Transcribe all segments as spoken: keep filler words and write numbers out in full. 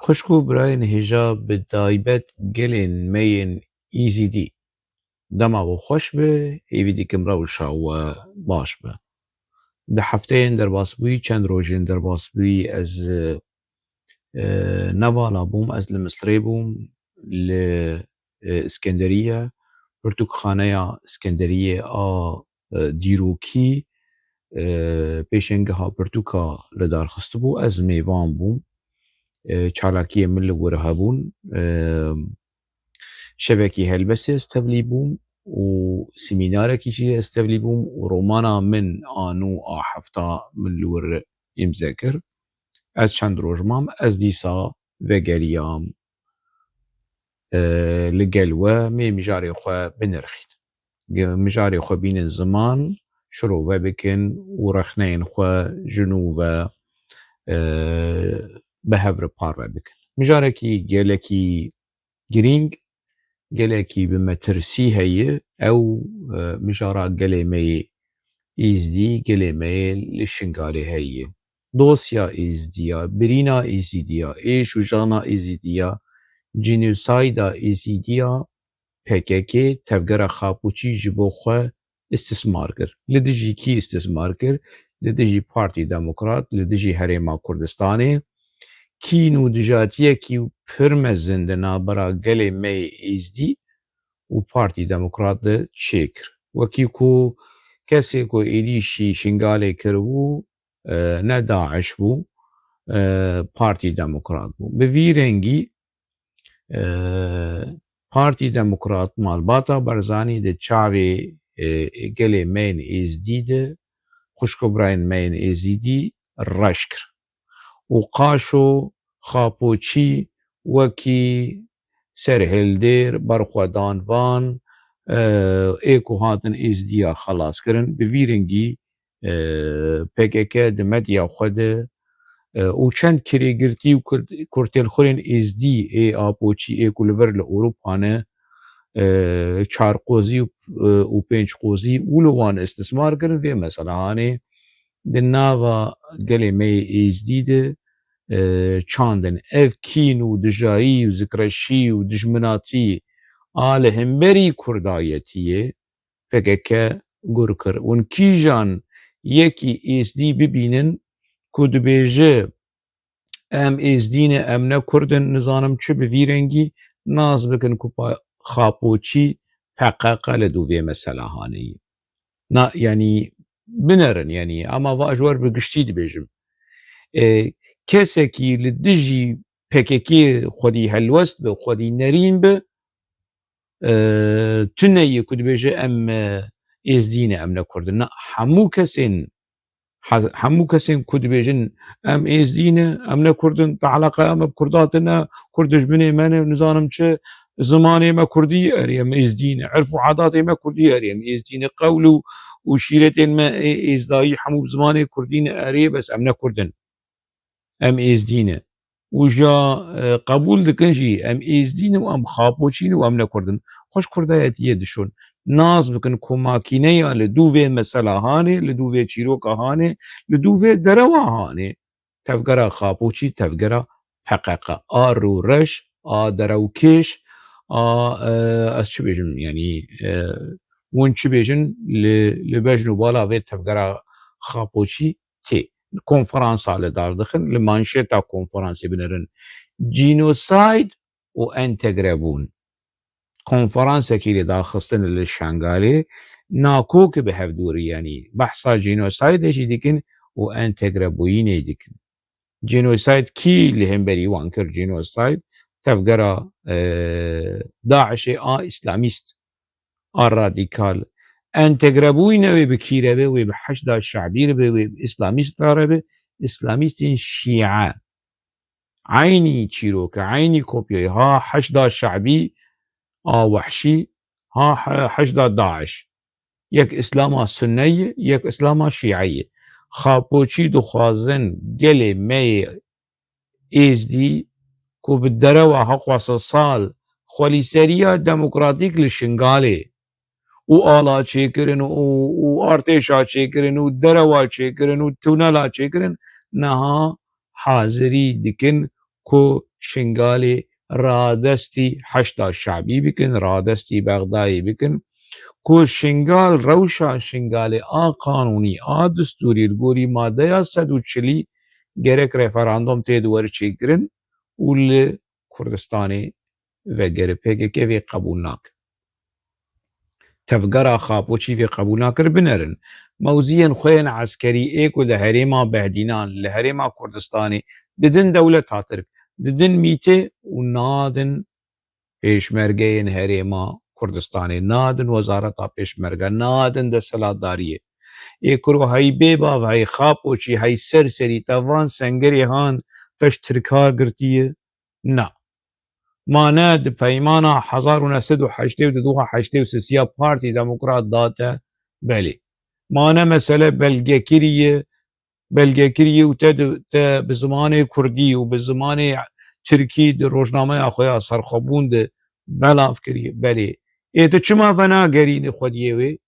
Xwişk û birayên hêja, bi taybet gelên me yên Êzidî, dema we xweş be, hêvî dikim rewşa we baş be. Di hefteyên derbasbûyî, çend rojên derbasbûyî ez, e, e, ne vala bûm, ez li Misirê bûm, li, e, Îskenderiye, pirtûkxaneya Îskenderiyê a, e, dîrokî, e, pêşengeha pirtûka li dar xistibû, ez mêvan bûm. E, çalakiyê min li wir hebûn. E, şevekî helbestê ez tevlî bûm û semînarekî jî ez tevlî bûm û romana min a nû a hefta min li wir îmze kir. Ez çend roj mam, ez dîsa vegeriyam, e, li gel we, mê mijarê xwe binirxîn. Ge-, mijarê xwe bînin ziman, şirove bikin û rexneyên xwe ji nû ve, e, bi hev re parve bikin. Mijarekî gelekî girîng, gelekî bi metirsî heye, ew, e, mijara gelê me yê Êzdî, gelê me yê li Şingalê heye. Dosya Êzdiya, birîna Êzidiya, êş û jana Êzidiya, cînosayda Êzidiya, P K K, tevgera Xapûçî ji bo xwe îstismar kir. Li dijî kî îstismar kir? Li dijî Partî Demokrat, li dijî Herêma Kurdistanê. Kîn û dijatiyekî pir mezin di navbera gelê me yê Êzdî û Partî Demokrat de çêkir. Wekî ku kesê ku êdî şî Şingalê kiribû, e, ne DAIŞ bû, e, Partî Demokrat bû. Bi vî rengî, e, Partî Demokrat, malbata Barzanî di çavê, e, gelê me yên Êzdî de xwişk û birayên me yên Êzidî reş kir. Û qaşo Xapoçî wekî serhildêr, berxwedan van, e, ê ku hatin Êzdiya xelas kirin, bi vî rengî, e, P K K di medya xwe de, e, û çend kirêgirtî û kurt-, kurtêlxurên Êzdî ê Apoçî ê ku li vir li Ewropa ne, e, çar qozî û, e, û pênc qozî û li wan istismar kirin vê meselehanê di nava gelê me yê Êzdî de, e, çandin. Ev kîn û dijayî û zikreşî û dijminatî a li hemberî Kurdayetiyê P K K gur kir. Hûn kîjan yekî Êzdî bibînin ku dibêje, "Em Êzdî ne, em ne Kurd in", nizanim çi, bi vî rengî nas bikin ku pa-, Xapoçî P K K li dû vê meselehanê ye. Na, yanî binerin, yanî, ama va ji wer bi giştî dibêjim. E, kesekî li dijî P K K xwedî helwest bi, xwedî nerîn bi, e, tune ye ku dibêje, "Em, e, Êzdî ne, em ne Kurd in." Na, hemû kesên, he-, hemû kesên ku dibêjin, "Em Êzdî ne, em ne Kurd in, te eleqeya me bi Kurda tine, Kurd dijminê me ne, nizanim çi, zimanê me Kurdî ye, erê em Êzdî ne, erf û adatê me Kurdî ye, erê em Êzdî ne, qewl û, û şîretên me ê, êzdayî hemû bi zimanê Kurdî ne, erê bes em ne Kurd in." Em Êzdî ne. Û ja, e, qebûl dikin jî, em Êzdî ne û em Xapoçî ne û em ne Kurd in. Xweş Kurdayetiyê dişon. Nas bikin ku makîneya li dû vê mesela hanê, li dû vê çîroka hanê, li dû vê derewa hanê. Tevgera Xapoçî, tevgera P K K. A rûreş, a derewkêş, a, e, ez çi bêjim, yanî, e, hûn çi bêjin, li, li bejn û bala vê tevgera Xapoçî tê. Konferansa li dar dixin, li manşeta konferansê binerin. Cînosayd û entegrebûn. Konferansekî lê daxistin li Şengalê, nakoki bi hevdûrî, yanî behsa cînosaydê jî dikin û entegrebûyînê dikin. Cînosayd kî li hemberî wan kir cînosayd? Tevgera, e, DAIŞê a îslamîst, a radîkal. Entegrebûyîne wê bi kî re be, wê bi Heşda Şe'bî re be, wê bi îslamîsta re be, îslamîstên şîe. Eynî çîroke, eynî kopyayê. Ha Heşda Şe'bî a wehşî, ha he-, Heşda DAIŞ. Yek îslama sunne ye, yek îslama şîe ye. Xapoçî dixwazin gelê me yê Êzdî ku bi derewa heqwasa sal xwelîseriya demokratîk li Şingalê û ala çêkirin û, û artêşa çêkirin û derewa çêkirin û tunela çêkirin, niha hazirî dikin ku Şingalê radestî Heşda Şabî bikin, radestî Bexdayê bikin, ku Şingal, rewşa Şingalê a qanûnî, a distûrî li gorî madeya sed û çilî gerek referandom tê di were çêkirin û li Kurdistanê vegere. P K K vê qebûl nake. Tevgera Xapoçî vê qebûl nakir, binerin. Mewziyên xwe yên eskerî ê ku di herêma Behdînan, li herêma Kurdistanê, didin dewleta Tirk, didin mîtê û nadin pêşmergeyên herêma Kurdistanê, nadin wezareta pêşmerge, nadin desthilatdariyê. Ê kuro hey bêbav, hey Xapoçî, hey serserî, te van sengerê han te ji Tirka girtiye? Na. Ma ne di peymana hezar û neh sed û heştê û di du heştê û sisiya Partî Demokrat da te? Belê. Ma ne mesele belgekirî ye, belgekirî ye û te di, te bi zimanê kurdî û bi zimanê tirkî di rojnameya xwe ya serxwebûn de belav kiriye? Belê. Ê tu çima venagerîne xwediyê wê?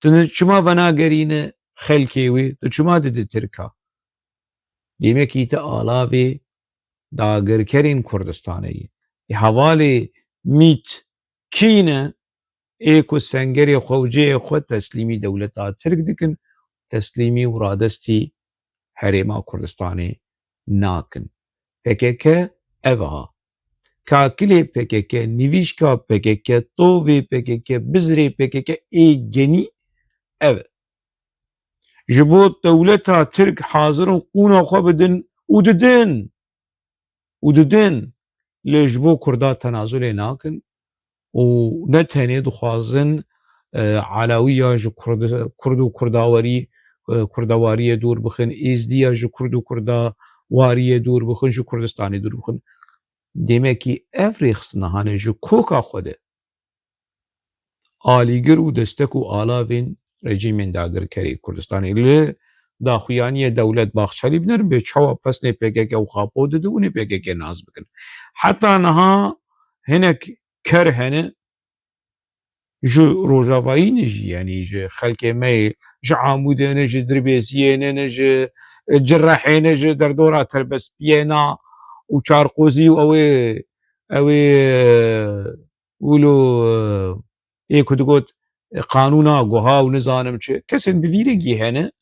Tu çima venagerîne xelkê wê? Tu çima dide Tirka? Demekî te alavê dagirkerên Kurdistanê yî. Ê hevalê mît kî ne? Ê ku sengerê xwe û cihê xwe teslîmî dewleta Tirk dikin, teslîmî û radestî herêma Kurdistanê nakin. P K K ev a. Kakilê P K K, nivîşka P K K, tovê P K K, bizrê P K K ê genî ev e. Ji bo dewleta Tirk hazir in qûna xwe bidin û didin. Û didin. Lê ji bo Kurda tenazulê nakin û ne tenê dixwazin, e, Elewiya ji Kurd, Kurd û Kurdawerî, e, Kurdewariyê dûr bixin, Êzdiya ji Kurd û Kurdawariyê dûr bixin, ji Kurdistanê dûr bixin. Demekî ev rêxistina hane ji koka xwe de alîgir û destek û alavên rejîmên dagirkerê Kurdistanê. Li daxuyaniyê Dewlet Baxçelî binerin bê çawa pesnê P K K û Xapo dide û nê P K K nas bikin. Heta niha hinek ker hene ji Rojavayî ne jî, yanî ji xelkê me yê, ji Amûdê ne, ji Dirbêsiyê ne, ne ji Cirehê ne, ji derdora Terbespiyê na û Çarqozî û ew ê, ew ê, wilo, ê ku digot, qanûna guha û nizanim çi. Kesên bi vî rengî hene.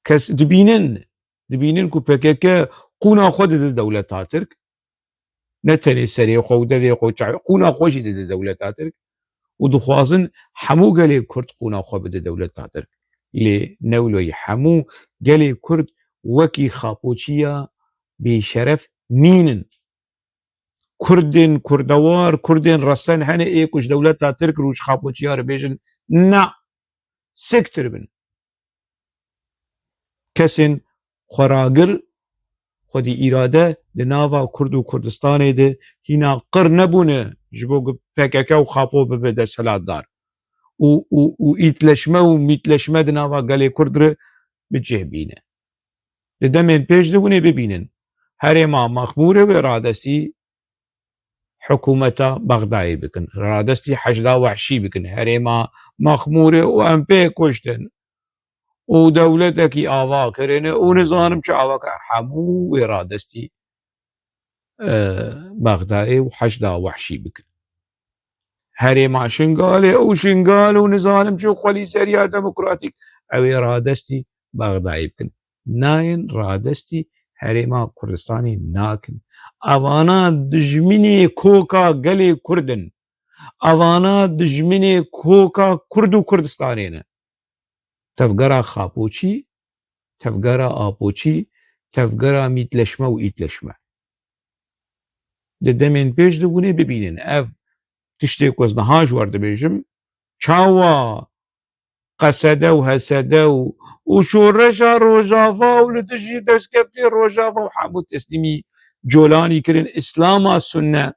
Kes dibînin, dibînin ku P K K qûna xwe dide dewleta Tirk. Ne tenê serê xwe û devê xwe û çavê, qûna xwe jî dide dewleta Tirk. Û dixwazin hemû gelê Kurd qûna xwe bide dewleta Tirk. Lê ne wilo ye, hemû gelê Kurd wekî Xapoçiya bêşeref nînin. Kurdên kurdewar, Kurdên resen hene ê ku ji dewleta Tirk re û ji Xapoçiya re bêjin, na, siktir bin. Kesên xweragir, xwedî îrade di nava Kurd û Kurdistanê de hîna qir nebûne ji bo ku P K K û Xapo bibe desthilatdar û, û, û îtleşme û mîtleşme di nava gelê Kurd re bi cih bîne. Di demên pêş de hûn ê bibînin. Herêma Mexmûrê wê radestî hikûmeta Bexdayê bikin. Radestî Heşda Wehşî bikin. Herêma Mexmûrê û em pê kuştin û dewletekî ava kirine û nizanim çi ava kir. Hemû wê radestî, e, Bexdayê û Heşda Wehşî bikin. Herêma Şingalê û Şingal û nizanim çi xwelîseriya demokratîk, ew ê radestî Bexdayê bikin. Nayên radestî herêma Kurdistanê nakin. Evana dijminê koka gelê Kurd in. Evana dijminê koka Kurd û Kurdistanê ne. Tevgera Xapoçî, tevgera Apoçî, tevgera mîtleşme û îtleşme. Di demên pêş de hûn ê bibînin. Ev tiştê ku ez niha ji we re dibêjim, çawa Qesede û Hesede û, û şoreşa Rojava û li dijî destkeftê Rojava û hemû teslîmî Colanî kirin, Îslama Sunne,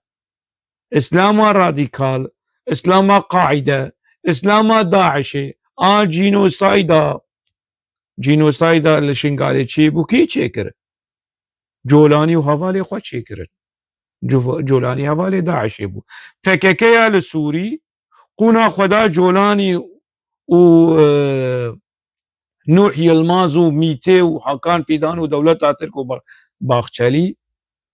Îslama radîkal, Îslama Qaîde, Îslama DAIŞê, a cînosayda, cînosayda li Şingalê çêbû, kî çêkir? Colanî û hevalê xwe çêkirin. Cova-, Colanî hevalê DAIŞê bû. P K K ya li Sûrî qûna xwe da Colanî û, e, Nuh Yilmaz û Mîtê û Hakan Fîdan û Dewleta Tirk û Ba-, Baxçelî.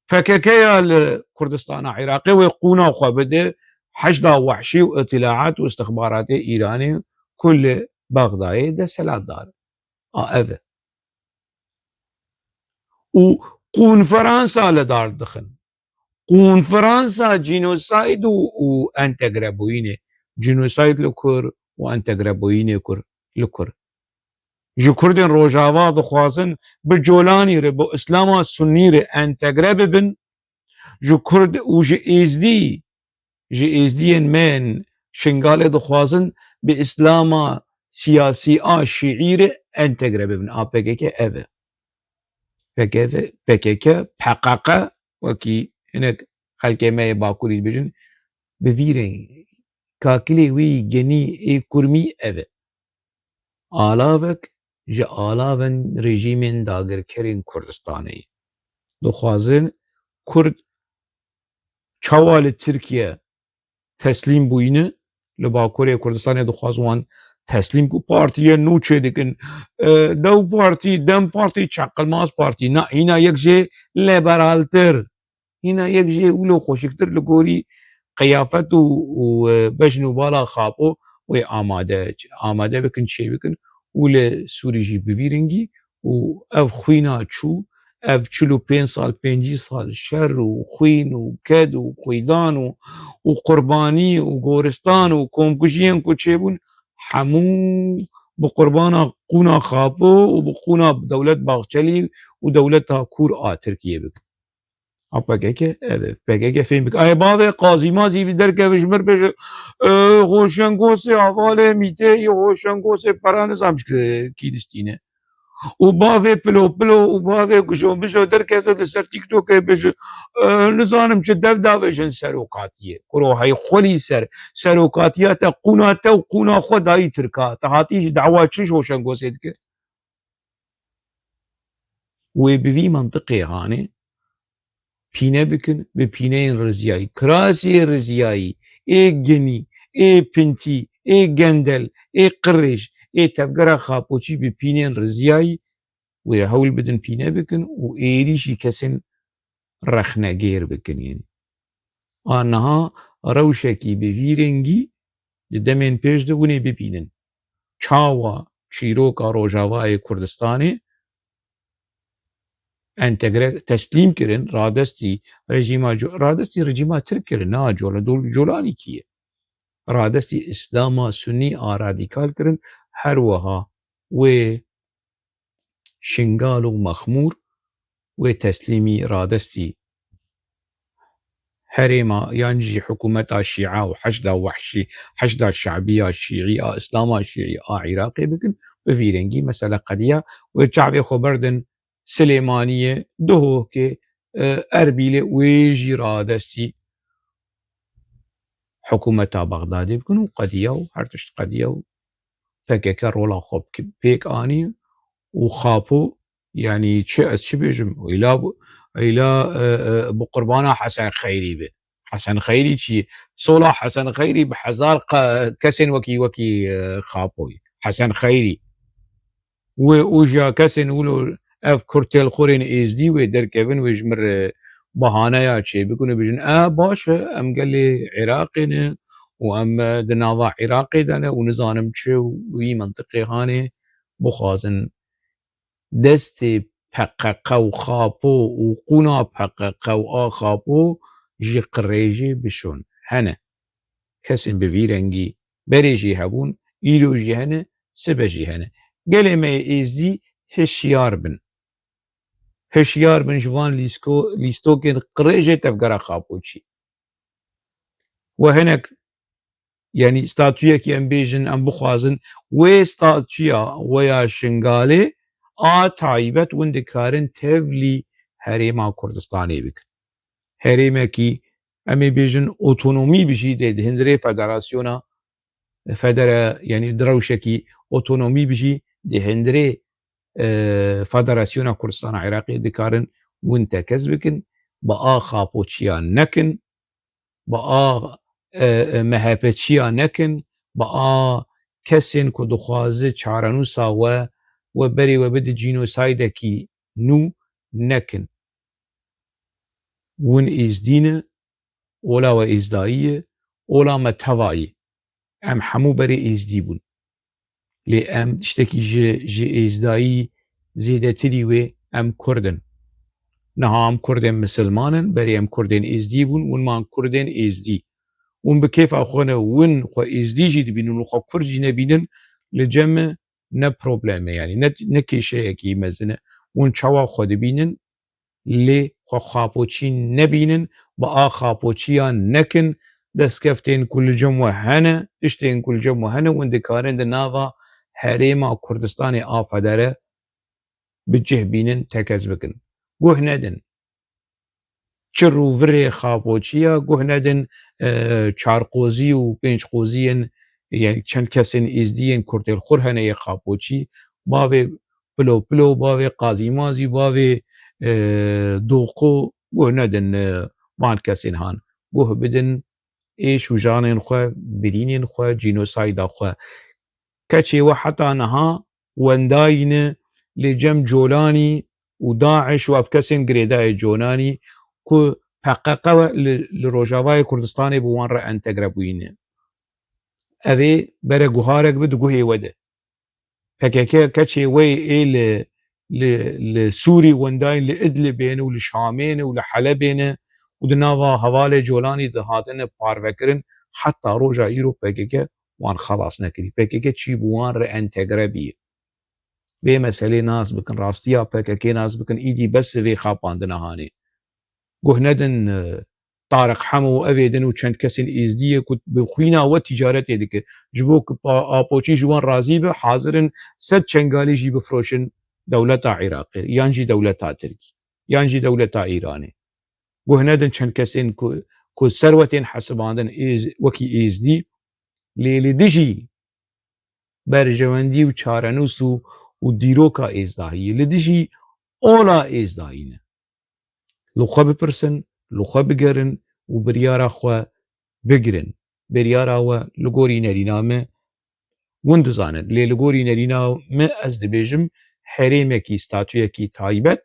P K K ya li Kurdistana Iraqê wê qûna xwe bide heşda wehşî û îtilaat û istixbaratê Îranê ku li Bexdayê desthilatdar in. A, ev e. Û konferansa li dar dixin. Konferansa cînosayd û, û entegrebûyînê. Cînosayd li kur û entegrebûyînê kur, li kur. Ji Kurdên Rojava dixwazin bi Colanî re, bi Îslama Sunnî re entegre bibin. Ji Kurd û ji Êzdî, ji Êzdiyên me yên Şingalê dixwazin bi Îslama siyasî a Şîî re entegre bibin. A P K K ev e. P K K, P K K, P Q Q, wekî hinek xelkê me yê Bakurî dibêjin, bi vî rengî, kakilê wî genî ê kurmî ev e. Alavek ji alavên rejîmên dagirkerên Kurdistanê ye. Dixwazin Kurd çawa li Tirkiye teslîm bûyîne, li Bakurê Kurdistanê dixwaz wan teslîm ku partiyên nû çêdikin. E, Dew Partî, Dem Partî, Çaqilmaz Partî, na, hîna yek jê liberaltir, hîna yek jê wilo xweşiktir li gorî qiyafet û, û, e, bejn û bala Xapo wê amade, amade bikin, çê bikin û li Sûrî jî bi vî rengî û ev xwîna çû, ev çil û pênc sal, pêncî sal şer û xwîn û ked û xwîdan û, û qurbanî û goristan û komkujiyên ku çêbûn, hemû bi qurbana qûna Xapo û bi qûna Dewlet Bahçelî û dewleta kûr a Tirkiyê bikin. A P K K, ev e. P K K fêm bike. Ay bavê qazî mazî bi derkeve ji mir bêje, e, Hoşengosê, avalê Mîteyî, Hoşengosê pera nizam ji kî distîne. Û bavê pilo pilo û bavê gujo mijo derkeve li ser TikTokê bêje, e, nizanim çi dev davêjin serokatiyê. Kuro hey xwelî ser serokatiya te qûna te û qûna xwe dayî Tirka. Te hatî ji dawa çi ji Hoşengosê dike? Wê bi vî mentiqê hanê pîne bikin, bi pîneyên riziyayî, kirasê riziyayî, ê ginî, ê pintî, ê gendel, ê qirêj, ê tevgera Xapoçî bi pîneyên riziyayî wê hewl bidin pîne bikin û êrîşî kesên rexnegêr bikin. Yanî a niha rewşekî bi vî rengî di demên pêş de hûn ê bibînin. Çawa çîroka Rojavayê Kurdistanê entegre, teslîm kirin, radestî rejîma Co-, radestî rejîma Tirk kirin, na Cola-, Dol-, Colanî kî ye? Radestî Îslama Sunnî a radîkal kirin, her wiha wê Şingal û Mexmûr wê teslîmî radestî herêma yan jî hikûmeta Şîa û Heşda Wehşî, Heşda Şebiya Şîî a Îslama Şîî a Iraqê bikin, bi vî rengî mesele qediya, wê çavê xwe berdin Silêmaniyê, Duhokê, e, Erbîlê, wê jî radestî hikûmeta Bexdadê bikin û qediya û her tişt qediya û P K K rola xwe bik-, pêk anî û Xapo, yanî çi, ez çi bêjim? Îla, îla, e, e, bi qurbana Hesen Xeyrî be. Hesen Xeyrî çi? Sola Hesen Xeyrî bi hezar qe-, kesên wekî, wekî, e, Xapoyî. Hesen Xeyrî. Wê û jiya kesên wilo ev kurtêlxorên êzdî wê derkevin, wê ji mir, e, bahaneya çêbikin û bêjin, e, baş e, em gelê Iraqê ne û em, e, di nava Iraqê de ne û nizanim çi û wî mentiqê hanê bixwazin destê P K K û Xapo û qûna P K K û a Xapo ji qirêjê bişon. Hene. Kesên bi vî rengî berê jî hebûn, îro jî hene, sibe jî hene. Gelê me yê êzdî hişyar bin. Hişyar bin ji van lîsko-, lîstokên qirêjê tevgera Xapoçî. We hinek, yanî statuyekî em bêjin, em bixwazin, wê statuya we ya Şingalê a taybet win dikarin tevlî herêma Kurdistanê bikin. Herêmekî, em ê bêjin, otonomî bijî dê di hundirê federasyona, federe-, yanî di rewşekî otonomî bijî di hundirê, e, Federasyona Kurdistana Iraqê dikarin win tekez bikin, bi a Xapoçiya nekin, bi a, e, e, M H Pçiya nekin, bi a kesên ku dixwaze çarenûsa we, we berê we bide cînosaydekî nû nekin. Win êzdî ne, ola we êzdayî ye, ola me tevayî. Em hemû berê êzdî bûn. Lê em tiştekî ji, ji êzdayî zêdetirî wê, em Kurd in. Niha em Kurdên misilman in, berê em Kurdên êzdî bûn, win man Kurdên êzdî. Win bi kêfa xwe ne, win xwe êzdî jî dibînin, win xwe Kurd jî nebînin, li cem me ne problem e, yanî ne, ne kêşeyekî mezin e. Hûn çawa xwe dibînin, lê xwe xapoçî nebînin, bi a xapoçiya nekin, destkeftên ku li cem we hene, tiştên ku li cem we hene, hûn dikarin di nava herêma Kurdistanê a federe bi cih bînin, tekez bikin. Guh nedin. Çir û virê xapoçiya guh nedin, e, çar qozî û pênc qoziyên, yani çend kesên êzdiyên kurtêl xur hene yê xapoçî, bavê Pilo Pilo, bavê Qazî Mazî, bavê, e, Doqo guh nedin, e, van kesên han. Guh bidin êş û janên xwe, birînên xwe, cînosayda xwe. Keçê we heta niha wendayî ne, lê cem Colanî û DAIŞ û ev kesên girêdayê Colanî ku P K K we li, li Rojavayê Kurdistanê bi wan re entegre bûyîne. Ev ê bere guharek bi di guhê we de. P K K keçê we ê li, li, li Sûrî wendayîn, li Idlibê ne û li Şamê ne û li Helebê ne û di nava hevalê Colanî de hatine parvekirin, heta roja îro P K K wan xelas nekirî. P K K çî bi wan re entegre bîye. Vê meselê nas bikin, rastiya P K K nas bikin, îdî bes vê xapandina hanê. Guh nedin, e, Tariq Hemo û evê din û çend kesên êzdiyê ku bi xwîna we tîcaretê dike. Ji bo ku pa-, apoçî ji wan razî be, hazir in sed çengalî jî bifroşin dewleta Iraqê, yan jî dewleta Tirkî, yan jî dewleta Îranê. Guh nedin çend kesên ku, ku serwetên hesibandin êz-, wekî êzdî, lê li dijî berjewendî û çarenûs û, û dîroka êzdahiyê, li dijî ola êzdahî ne. Li xwe bipirsin, li xwe bigerin û biryara xwe bigirin. Biryara we li gorî nerîna me hûn dizanin. Lê li gorî nerîna me ez dibêjim herêmekî, statuyekî taybet,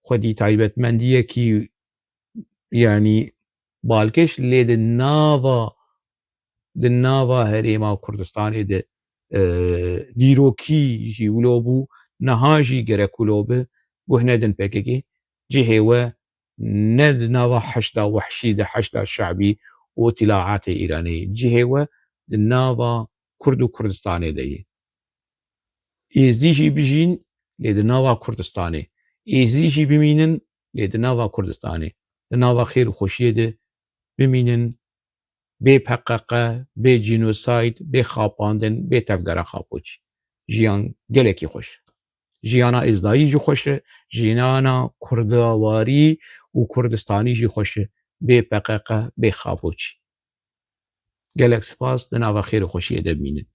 xwedî taybetmendiyekî, yanî balkêş, lê di nava, di nava herêma Kurdistanê de, e, dîrokî jî wilo bû, niha jî gerek wilo be, guh nedin P K K. Cihê we ne di nava heşda wehşî de, heşda şebî û îtilaatê Îranê ye. Cihê we di nava Kurd û Kurdistanê de ye. Êzdî jî bijîn, lê di nava Kurdistanê. Êzdî jî bimînin, lê di nava Kurdistanê. Di nava xêr û xweşiyê de bimînin, bê P K K, bê cînosayd, bê xapandin, bê tevgera xapoçî. Jiyan gelekî xweş. Jiyana êzdayî jî xweş e, jiyana kurdawarî û Kurdistanî jî xweş e. Bê P K K, bê xapoçî. Gelek spas, di nava xêr û xweşiyê de bimînin.